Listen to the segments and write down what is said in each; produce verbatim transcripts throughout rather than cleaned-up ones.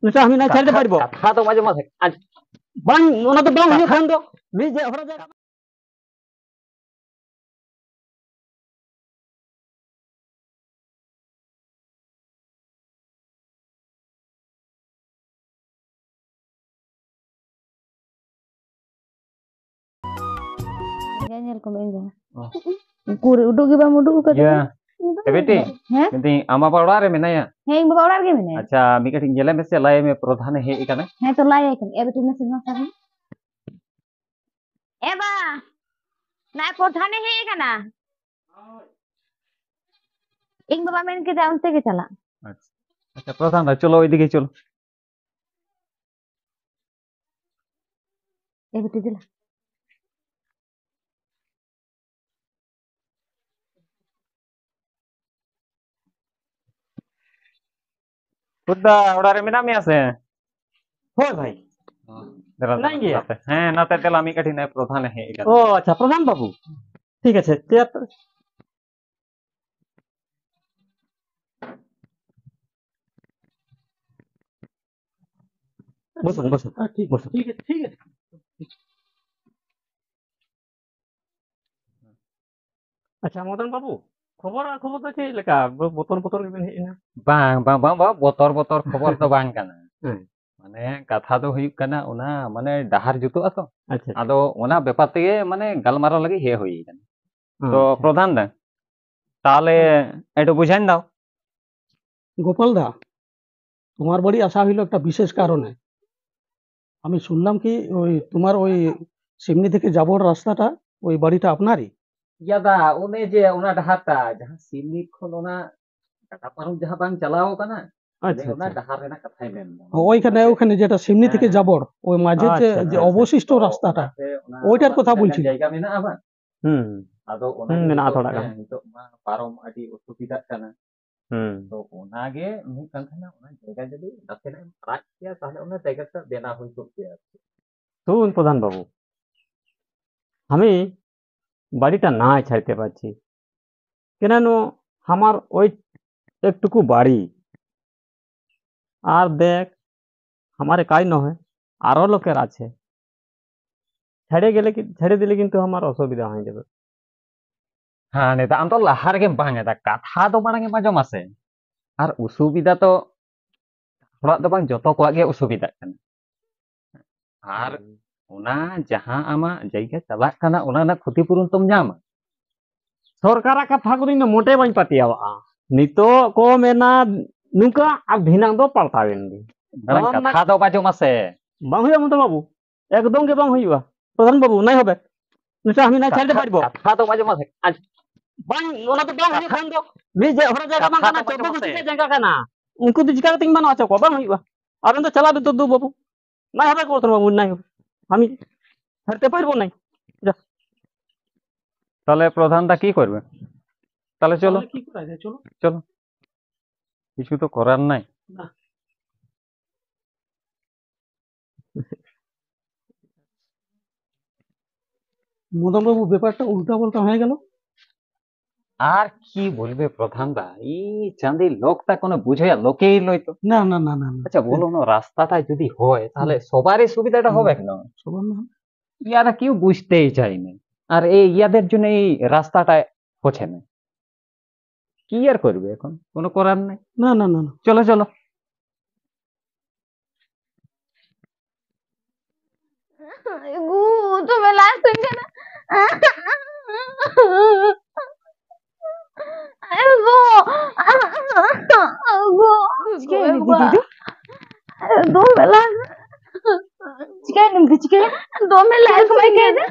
ᱱᱩᱭ ᱥᱟᱶ ᱦᱟᱹᱱᱤ ᱱᱟᱭ ᱪᱷᱟᱹᱲ ᱫᱮ ᱵᱟᱹᱲᱤᱡ ᱵᱚ᱾ ᱠᱟᱛᱷᱟ ᱫᱚ ᱢᱟᱡᱷᱮ ᱢᱟᱡᱷᱮ ᱟᱸᱡ- ᱵᱟᱝ, ᱚᱱᱟ ᱫᱚ ᱵᱟᱝ ᱦᱩᱭᱩᱜ ᱠᱷᱟᱱ ᱫᱚ ᱢᱤᱫ ᱡᱮ ᱦᱚᱲ ᱡᱟᱭᱜᱟ ᱡᱟ ᱧᱮᱞ ᱠᱚᱢ ᱤᱧ ᱫᱚ᱾ ᱚ᱾ ᱩᱠᱩᱨ ᱩᱰᱩᱠ ᱜᱮ ᱵᱟᱢ ᱩᱰᱩᱠ ᱟᱠᱟᱫᱟ᱾ ᱤᱭᱟᱹ, ᱩᱰᱩᱠ ᱮ ᱵᱤᱴᱤ, ᱜᱮ᱾ ᱦᱮᱸ? ᱢᱮᱱᱫᱟᱹᱧ ᱟᱢ ᱵᱟᱵᱟ ᱚᱲᱟᱜ ᱨᱮ ᱢᱮᱱᱟᱭᱟ? ᱦᱮᱸ, ᱤᱧ ᱵᱟᱵᱟ ᱚᱲᱟᱜ ᱨᱮᱜᱮ ᱢᱮᱱᱟᱭᱟ᱾ ᱟᱪᱪᱷᱟ, ᱢᱤᱫ ᱠᱟᱹᱴᱤᱡ ᱧᱮᱞᱮ ᱢᱮᱥᱮ, ᱞᱟᱹᱭ ᱢᱮ ᱯᱨᱚᱫᱷᱟᱱᱮ ᱦᱮᱡ ᱟᱠᱟᱱᱟ᱾ ᱦᱮᱸ ᱛᱚ, ᱞᱟᱹᱭ ᱟᱭ ᱠᱟᱹᱱᱟᱹᱧ᱾ ᱮ ᱵᱤᱴᱤ, ᱱᱟᱥᱮ ᱱᱟᱥᱮ ᱢᱮ᱾ ᱮ ᱵᱟ, ᱱᱟᱭ ᱯᱨᱚᱫᱷᱟᱱᱮ ᱦᱮᱡ ᱟᱠᱟᱱᱟ᱾ ᱤᱧ ᱵᱟᱵᱟ ᱢᱮᱱ ᱠᱮᱫᱟ ᱚᱱᱛᱮ ᱜᱮ ᱪᱟᱞᱟᱜ᱾ ᱟᱪᱪᱷᱟ, ᱟᱪᱪᱷᱟ, ᱯᱨᱚᱫᱷᱟᱱ ᱫᱟ, ᱪᱚᱞᱚ ᱳᱭᱫᱤᱠᱮ ᱪᱚᱞᱚ᱾ ᱮ ᱵᱤᱴᱤ ᱫᱮᱞᱟ᱾ ᱯᱩᱛ ᱫᱟ, ᱚᱲᱟᱜ ᱨᱮ ᱢᱮᱱᱟᱜ ᱢᱮᱭᱟ ᱥᱮ? ᱦᱳᱭ ᱵᱷᱟᱭ᱾ ᱫᱮᱞᱟ, ᱢᱮᱱᱟᱜ ᱫᱮᱞᱟ, ᱜᱮᱭᱟ᱾ ᱱᱟᱛᱮ᱾ ᱦᱮᱸ, ᱱᱟᱛᱮ ᱫᱮᱞᱟ, ᱢᱤᱫ ᱠᱟᱹᱴᱤᱡ ᱱᱟᱭ ᱯᱨᱚᱫᱷᱟᱱᱮ ᱦᱮᱡ ᱟᱠᱟᱱᱟ᱾ ᱚ, ᱟᱪᱪᱷᱟ, ᱯᱨᱚᱫᱷᱟᱱ ᱵᱟᱹᱵᱩ᱾ ᱴᱷᱤᱠ ᱟᱪᱷᱮ, ᱪᱮᱫ? ᱵᱚᱥᱩᱱ, ᱵᱚᱥᱩᱱ᱾ ᱦᱮᱸ, ᱴᱷᱤᱠ, ᱵᱚᱥᱩᱱ᱾ ᱴᱷᱤᱠ ᱟᱪᱷᱮ, ᱴᱷᱤᱠ ᱟᱪᱷᱮ᱾ ᱟᱪᱪᱷᱟ, ᱢᱚᱫᱚᱱ ᱵᱟᱹᱵᱩ, ᱠᱷᱚᱵᱚᱨ ᱟᱨ ᱠᱷᱚᱵᱚᱨ ᱫᱚ ᱪᱮᱫ ᱞᱮᱠᱟ? ᱵᱚ-, ᱵᱚᱛᱚᱨ ᱵᱚᱛᱚᱨ ᱜᱮᱵᱮᱱ ᱦᱮᱡ ᱮᱱᱟ? ᱵᱟᱝ, ᱵᱟᱝ, ᱵᱟᱝ, ᱵᱟᱝ, ᱵᱚᱛᱚᱨ ᱵᱚᱛᱚᱨ ᱠᱷᱚᱵᱚᱨ ᱫᱚ ᱵᱟᱝ ᱠᱟᱱᱟ᱾ ᱦᱮᱸ᱾ ᱢᱟᱱᱮ, ᱠᱟᱛᱷᱟ ᱫᱚ ᱦᱩᱭᱩᱜ ᱠᱟᱱᱟ, ᱚᱱᱟ, ᱢᱟᱱᱮ, ᱰᱟᱦᱟᱨ ᱡᱩᱛᱩᱜᱼᱟ ᱛᱚ᱾ ᱟᱪᱪᱷᱟ, ᱟᱪᱪᱷᱟ᱾ ᱟᱫᱚ ᱚᱱᱟ ᱵᱮᱯᱟᱨ ᱛᱮᱜᱮ, ᱢᱟᱱᱮ, ᱜᱟᱞᱢᱟᱨᱟᱣ ᱞᱟᱹᱜᱤᱫ ᱦᱮᱡ ᱦᱩᱭ ᱟᱠᱟᱱᱟ᱾ ᱛᱚ, ᱟᱪᱪᱷᱟ᱾ ᱯᱨᱚᱫᱷᱟᱱ ᱫᱟ, তাহলে একটু বুঝাইন দাও। গোপাল দা, তোমার বাড়ি আসা হইল একটা বিশেষ কারণে। আমি শুনলাম কি ওই তোমার ওই সিমনি থেকে যাবর রাস্তাটা, ওই বাড়িটা আপনারই? ᱭᱟᱫᱟ, ᱚᱱᱮ ᱡᱮ ᱚᱱᱟ ᱰᱟᱦᱟᱨ ᱴᱟ, ᱡᱟᱦᱟᱸ ᱥᱤᱢᱱᱤ ᱠᱷᱚᱱ ᱚᱱᱟ ᱜᱟᱰᱟ ᱯᱟᱨᱚᱢ ᱡᱟᱦᱟᱸ ᱵᱟᱝ ᱪᱟᱞᱟᱣ ᱠᱟᱱᱟ, ᱟᱪᱪᱷᱟ, ᱚᱱᱮ ᱚᱱᱟ ᱟᱪᱪᱷᱟ᱾ ᱰᱟᱦᱟᱨ ᱨᱮᱱᱟᱜ ᱠᱟᱛᱷᱟᱭ ᱢᱮᱱ ᱮᱫᱟ᱾ ᱦᱳᱭ, ওইখানে, ওইখানে যেটা সিমনি থেকে যাবর, ওই মাঝে যে, আচ্ছা, যে আচ্ছা, আচ্ছা। অবশিষ্ট তো রাস্তাটা, ওনাতে ওনা ওইটার কথা জায়গা, বলছি। জায়গা ᱢᱮᱱᱟᱜᱼᱟ ᱵᱟᱝ? ᱦᱩᱸ᱾ ᱟᱫᱚ ᱚᱱᱟ ᱦᱩᱸ, ᱢᱮᱱᱟᱜᱼᱟ ᱦᱤᱥᱟᱹᱵ ᱛᱷᱚᱲᱟ ᱛᱮ ᱜᱟᱱ᱾ ᱱᱤᱛᱚᱜ ᱢᱟ ᱯᱟᱨᱚᱢ ᱟᱹᱰᱤ ᱚᱥᱩᱵᱤᱫᱷᱟᱜ ᱠᱟᱱᱟ᱾ ᱦᱩᱸ᱾ ᱛᱚ ᱚᱱᱟᱜᱮ ᱢᱤᱫ ᱠᱟᱱ ᱛᱟᱦᱮᱱᱟ, ᱚᱱᱟ ᱡᱟᱭᱜᱟ ᱡᱩᱫᱤ ᱱᱟᱥᱮᱱᱟᱜ ᱮᱢ ᱟᱲᱟᱜ ᱠᱮᱭᱟ, ᱛᱟᱦᱞᱮ ᱚᱱᱟ ᱡᱟᱭᱜᱟ ᱴᱟ ᱵᱮᱱᱟᱣ ᱦᱩᱭ ᱠᱚᱜ ᱜᱮᱭᱟ ᱟᱨᱠᱤ᱾ শুনুন প্রধান বাবু, আমি বাড়িটা নাই ছাড়তে পারছি, কেন আমার ওই একটুকু বাড়ি, আর দেখ, हमारे काय न है, आरो लोग के राज है। ছেড়ে গেলে কি, ছেড়ে দিলে কিন্তু আমার অসুবিধা হয়ে যাবে। ᱦᱮᱸ, ᱱᱮᱛᱟᱨ ᱟᱢ ᱫᱚ ᱞᱟᱦᱟ ᱨᱮᱜᱮᱢ ᱵᱟᱝ ᱮᱫᱟ, ᱠᱟᱛᱷᱟ ᱫᱚ ᱢᱟᱲᱟᱝ ᱮᱢ ᱟᱸᱡᱚᱢᱟ ᱥᱮ᱾ ᱟᱨ ᱚᱥᱩᱵᱤᱫᱷᱟ ᱫᱚ ᱦᱚᱲᱟᱜ ᱫᱚ ᱵᱟᱝ, ᱡᱚᱛᱚ ᱠᱚᱣᱟᱜ ᱜᱮ ᱚᱥᱩᱵᱤᱫᱷᱟᱜ ᱠᱟᱱᱟ᱾ ᱟᱨ ᱚᱱᱟ ᱡᱟᱦᱟᱸ ᱟᱢᱟᱜ ᱡᱟᱭᱜᱟ ᱪᱟᱞᱟᱜ ᱠᱟᱱᱟ, ᱚᱱᱟ ᱨᱮᱱᱟᱜ ᱠᱷᱚᱛᱤ ᱯᱩᱨᱚᱱ ᱛᱚᱢ ᱧᱟᱢᱟ᱾ ᱥᱚᱨᱠᱟᱨᱟᱜ ᱠᱟᱛᱷᱟ ᱠᱚᱫᱚ ᱤᱧ ᱫᱚ ᱢᱚᱴᱮ ᱵᱟᱹᱧ ᱯᱟᱹᱛᱭᱟᱹᱣᱟᱜᱼᱟ᱾ ᱱᱤᱛᱚᱜ ᱠᱚ ᱢᱮᱱᱟ ᱱᱚᱝᱠᱟ, ᱟᱨ ᱫᱷᱤᱱᱟᱹᱝ ᱫᱚ ᱯᱟᱞᱴᱟᱣ ᱮᱱ ᱜᱮ᱾ ᱢᱟᱨᱟᱝ ᱱᱚᱣᱟ ᱨᱮᱱᱟᱜ ᱠᱟᱛᱷᱟ ᱫᱚ ᱵᱟᱡᱚᱢ ᱟᱥᱮ᱾ ᱵᱟᱝ ᱦᱩᱭᱩᱜᱼᱟ ᱢᱚᱫᱚᱱ ᱵᱟᱹᱵᱩ, ᱮᱠᱫᱚᱢ ᱜᱮ ᱵᱟᱝ ᱦᱩᱭᱩᱜᱼᱟ᱾ ᱯᱨᱚᱫᱷᱟᱱ ᱵᱟᱹᱵᱩ, ᱱᱟᱭ ᱦᱚᱵᱮ, ᱱᱤᱛᱚᱜ ᱟᱢ ᱱᱟᱭ ᱪᱷᱟᱲ ᱫᱮ ᱠᱟᱛᱷᱟ, ᱯᱟᱨᱤᱵᱚ᱾ ᱠᱟᱛᱷᱟ ᱫᱚ ᱵᱟᱡᱚᱢ ᱟᱥᱮ᱾ ᱟᱡ ᱵᱟᱝ, ᱚᱱᱟ ᱫᱚ ᱵᱟᱝ ᱦᱩᱭᱩᱜ ᱠᱟᱛᱷᱟ ᱠᱷᱟᱱ ᱫᱚ, ᱢᱤᱫ ᱡᱮ ᱦᱚᱲ ᱡᱟᱭᱜᱟ ᱵᱟᱝ ᱠᱟᱛᱷᱟ ᱠᱟᱱᱟ, ᱫᱚ ᱪᱚᱫᱫᱚ ᱵᱟᱡᱚᱢ ᱜᱩᱴᱷᱤ ᱟᱥᱮ᱾ ᱨᱮᱭᱟᱜ ᱡᱟᱭᱜᱟ ᱠᱟᱱᱟ᱾ ᱩᱱᱠᱩ ᱫᱚ ᱪᱤᱠᱟ ᱠᱟᱛᱮᱧ ᱢᱟᱱᱟᱣ ᱦᱚᱪᱚ ᱠᱚᱣᱟ? ᱵᱟᱝ ᱦᱩᱭᱩᱜᱼᱟ᱾ ᱟᱵᱮᱱ ᱫᱚ ᱪᱟᱞᱟᱜ ᱵᱮᱱ ᱛᱚ ᱫᱩ ᱵᱟᱹᱵᱩ᱾ ᱱᱟᱭ ᱦᱚᱵᱮ ᱠᱚ ᱛᱚ ᱵᱟᱹᱵᱩ, ᱱᱟᱭ ᱦᱚᱵᱮ᱾ ᱟᱢᱤ ᱦᱟᱨᱛᱮ ᱯᱟᱨᱤᱵᱚ ᱱᱟᱭ᱾ যা। তাহলে প্রধানদা কি করবে? তাহলে চলো। তাহলে কি করা যায়? চলো। চলো। কিছু তো করার নাই। না। মদন বাবু, ব্যাপারটা উল্টা পাল্টা হয়ে গেল। আর কি বলবে প্রধানদা, এই চাঁদি লোকটা কোনো বুঝে লোকেই লয় তো। না, না, না, না, না। আচ্ছা, বলো না, রাস্তাটা যদি হয়, তাহলে হুম। সবারই সুবিধাটা হুম। হবে না? সবার না। ইয়ারা কেউ বুঝতেই চায় না। আর এই ইয়াদের জন্য এই রাস্তাটা হচ্ছে না। কি আর করবে এখন? কোনো করার নেই। না, না, না, না। চলো, চলো। ᱮᱜᱳ, ᱫᱚᱢᱮ ᱞᱟᱡ ᱦᱟᱹᱥᱩᱧ ᱠᱟᱱᱟ᱾ ᱮᱜᱳ, ᱮᱜᱳ, ᱪᱤᱠᱟᱹᱭᱮᱱᱟ ᱫᱤᱫᱤ ᱫᱚ? ᱫᱚᱢᱮ ᱞᱟᱡ᱾ ᱪᱤᱠᱟᱹᱭᱮᱱᱟᱢ ᱫᱤ, ᱪᱤᱠᱟᱹᱭᱮᱱᱟ? ᱫᱚᱢᱮ ᱞᱟᱡ ᱪᱤᱠᱟᱹ ᱠᱚ ᱦᱟᱹᱥᱩᱧ ᱠᱟᱱᱟ᱾ ᱟᱹᱭᱠᱟᱹᱣᱮᱫᱟ?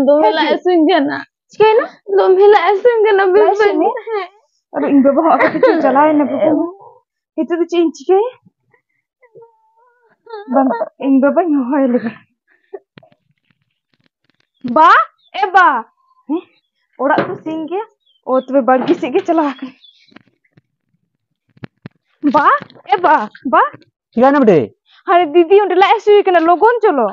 ᱫᱚᱢᱮ ᱦᱮᱸ ᱞᱟᱡ ᱫᱤ᱾ ᱦᱟᱹᱥᱩᱧ ᱠᱟᱱᱟ᱾ ᱪᱤᱠᱟᱹᱭᱮᱱᱟ? ᱫᱚᱢᱮ ᱞᱟᱡ ᱦᱟᱹᱥᱩᱧ ᱠᱟᱱᱟ, ᱵᱮᱥ ᱞᱟᱡ ᱵᱟᱹᱧ ᱦᱟᱹᱥᱩ ᱢᱮ? ᱛᱟᱦᱮᱸ᱾ ᱟᱨ ᱤᱧ ᱵᱟᱵᱟ ᱦᱚᱸ ᱟᱠᱚ ᱛᱮᱠᱤᱱ ᱪᱟᱞᱟᱣᱮᱱᱟ ᱵᱟᱹᱵᱩ᱾ ᱱᱤᱛᱚᱜ ᱫᱚ ᱪᱮᱫ ᱤᱧ ᱪᱤᱠᱟᱹᱭᱟ? ᱵᱟᱝ, ᱤᱧ ᱵᱟᱵᱟᱧ ᱦᱚᱦᱚᱭ ᱞᱮᱜᱮ᱾ ᱵᱟ, ᱮ ᱵᱟ᱾ ᱦᱮᱸ? ᱚᱲᱟᱜ ᱫᱚ ᱥᱤᱧ ᱜᱮ᱾ ᱚ, ᱛᱚᱵᱮ ᱵᱟᱲᱜᱮ ᱥᱮᱫ ᱜᱮ ᱪᱟᱞᱟᱣ ᱟᱠᱟᱱᱟ᱾ ᱵᱟ, ᱮ ᱵᱟ, ᱵᱟ᱾ ᱪᱤᱠᱟᱹᱭᱮᱱᱟ ᱵᱮᱴᱮ? ᱦᱟᱱᱮ ᱫᱤᱫᱤ ᱚᱸᱰᱮ ᱞᱟᱡ ᱦᱟᱹᱥᱩᱭᱮ ᱠᱟᱱᱟ, ᱞᱚᱜᱚᱱ ᱪᱚᱞᱚ᱾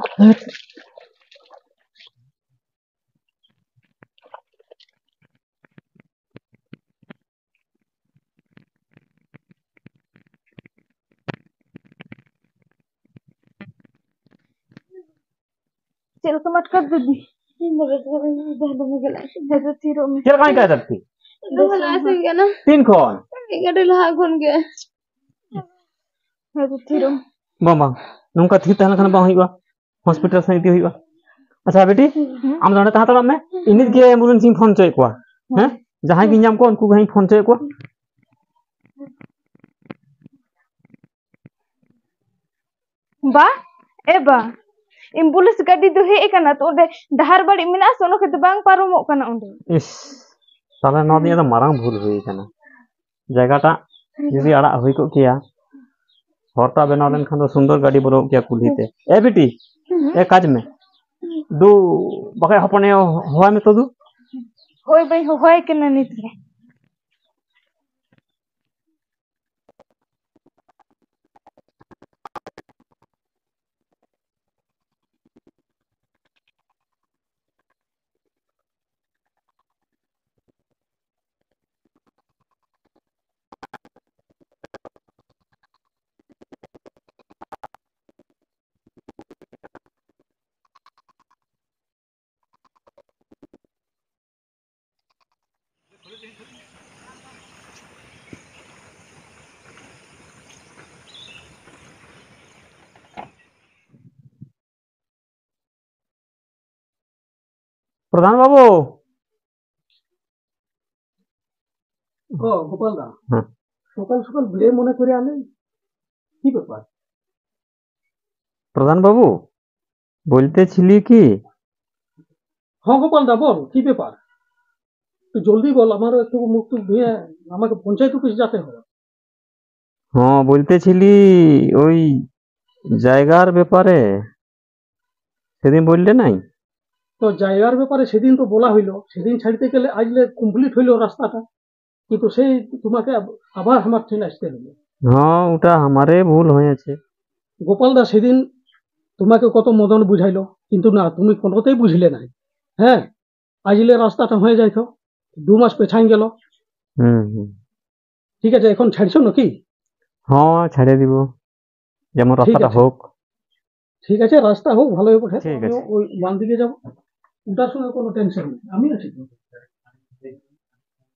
ᱪᱮᱫ ᱞᱮᱠᱟᱢ ᱟᱴᱠᱟᱨ ᱫᱟ ᱫᱤ? ᱤᱧ ᱫᱚ ᱵᱮᱥ ᱜᱮ ᱢᱮᱱᱟᱹᱧ, ᱫᱟᱫᱟ ᱫᱚᱢᱮ ᱜᱮ ᱞᱟᱡ ᱦᱟᱹᱥᱩᱧ ᱠᱟᱱᱟ᱾ ᱪᱮᱫ ᱞᱮᱠᱟ ᱟᱴᱠᱟᱨ ᱫᱟ ᱫᱤ? ᱫᱚᱢᱮ ᱞᱟᱡ ᱦᱟᱹᱥᱩᱧ ᱠᱟᱱᱟ᱾ ᱛᱤᱱ ᱠᱷᱚᱱ? ᱟᱹᱰᱤ ᱞᱟᱦᱟ ᱠᱷᱚᱱ ᱜᱮ᱾ ᱦᱮᱸ ᱛᱚ, ᱛᱷᱤᱨᱚᱜ ᱢᱮ᱾ ᱵᱟᱝ, ᱵᱟᱝ, ᱱᱚᱝᱠᱟ ᱛᱷᱤᱨ ᱛᱟᱦᱮᱸ ᱞᱮᱱᱠᱷᱟᱱ ᱵᱟᱝ ᱦᱩᱭᱩᱜᱼᱟ, ᱦᱚᱥᱯᱤᱴᱟᱞ ᱥᱮᱫ ᱤᱫᱤ ᱦᱩᱭᱩᱜᱼᱟ᱾ ᱟᱪᱪᱷᱟ ᱵᱤᱴᱤ, ᱦᱩᱸ᱾ ᱟᱢ ᱫᱚ ᱱᱚᱰᱮ ᱛᱟᱦᱮᱸ ᱦᱟᱛᱟᱲᱚᱜ ᱢᱮ, ᱤᱧ ᱱᱤᱛ ᱜᱮ ᱮᱢᱵᱩᱞᱮᱱᱥ ᱤᱧ ᱯᱷᱳᱱ ᱦᱚᱪᱚᱭᱮᱫ ᱠᱚᱣᱟ᱾ ᱦᱮᱸ, ᱡᱟᱦᱟᱸᱭ ᱜᱤᱧ ᱧᱟᱢ ᱠᱚᱣᱟ ᱩᱱᱠᱩ ᱜᱮ ᱦᱟᱸᱜ ᱤᱧ ᱯᱷᱳᱱ ᱦᱚᱪᱚᱭᱮᱫ ᱠᱚᱣᱟ᱾ ᱵᱟ, ᱮ ᱵᱟ, ᱮᱢᱵᱩᱞᱮᱱᱥ ᱜᱟᱹᱰᱤ ᱫᱚ ᱦᱮᱡ ᱟᱠᱟᱱᱟ, ᱛᱚ ᱚᱸᱰᱮ ᱰᱟᱦᱟᱨ ᱵᱟᱹᱲᱤᱡ ᱢᱮᱱᱟᱜᱼᱟ ᱥᱮ, ᱚᱱᱟ ᱠᱷᱟᱹᱛᱤᱨ ᱵᱟᱝ ᱯᱟᱨᱚᱢᱚᱜ ᱠᱟᱱᱟ ᱚᱸᱰᱮ᱾ ᱤᱥ, ᱛᱟᱦᱞᱮ ᱱᱚᱣᱟ ᱫᱚ ᱤᱧᱟᱹᱜ ᱫᱚ ᱢᱟᱨᱟᱝ ᱵᱷᱩᱞ ᱦᱩᱭ ᱟᱠᱟᱱᱟ᱾ ᱡᱟᱭᱜᱟᱴᱟᱜ ᱡᱩᱫᱤ ᱟᱲᱟᱜ ᱦᱩᱭ ᱠᱚᱜ ᱠᱮᱭᱟ, ᱦᱚᱨᱴᱟᱜ ᱵᱮᱱᱟᱣ ᱞᱮᱱᱠᱷᱟᱱ ᱫᱚ ᱥᱩᱱᱫᱚᱨ ᱜᱟᱹᱰᱤ ᱵᱚᱞᱚ ᱠᱚᱜ ᱠᱮᱭᱟ ᱠᱩᱞᱦᱤ ᱛᱮ᱾ ᱮ ᱵᱤᱴᱤ, ᱮ ᱠᱟᱡᱽ ᱢᱮ, ᱫᱩ ᱵᱟᱠᱷᱟᱡ ᱦᱚᱯᱚᱱ ᱟᱭᱳ ᱦᱚᱦᱚᱭ ᱢᱮ ᱛᱚ ᱫᱩ᱾ ᱦᱳᱭ, ᱵᱟᱹᱧ ᱦᱚᱦᱚᱭ ᱠᱟᱱᱟ ᱱᱤᱛ ᱜᱮ᱾ ᱯᱨᱚᱫᱷᱟᱱ ᱵᱟᱹᱵᱩ᱾ ᱚ, ᱜᱳᱯᱟᱞ ᱫᱟ᱾ ᱦᱮᱸ᱾ ᱥᱚᱠᱟᱞ ᱥᱚᱠᱟᱞ ᱵᱷᱤᱲᱮ ᱢᱚᱱᱮ ᱠᱚᱨᱮ ᱟᱞᱮ᱾ কি ব্যাপার? প্রধান বাবু, বলতে ছিলি কি? হ্যাঁ গোপাল দা, বল, কি ব্যাপার? একটু জলদি বল, আমারও একটু মুখ টুক ধুয়ে আমাকে পঞ্চায়েত অফিস যেতে হবে। হ্যাঁ, বলতেছিলি ওই জায়গার ব্যাপারে, সেদিন বললে নাই? তো জায়গার ব্যাপারে সেদিন তো বলা হইলো, সেদিন ছাড়তে গেলে আজলে কমপ্লিট হইলো রাস্তাটা, কিন্তু সেই তোমাকে আব-, আবার আমার ট্রেন আসতে হলো। হ্যাঁ, ওটা আমারে ভুল হয়েছে। গোপাল দা সেদিন তোমাকে কত মদন বুঝাইলো, কিন্তু না, তুমি কোনোতেই বুঝলে নাই। হ্যাঁ, আজলে রাস্তাটা হয়ে যাইতো, দু মাস পেছাই গেল। হুম, হুম। ঠিক আছে, এখন ছাড়ছো নাকি? হ্যাঁ, ছেড়ে দিব, যেমন ঠিক রাস্তাটা আছে। হোক। ঠিক আছে, রাস্তা হোক, ভালো হবে, ঠিক আছে। ওই ওয়ান দিকে যাবো, ওটার সঙ্গে কোনো টেনশন নেই, আমি আছি তো।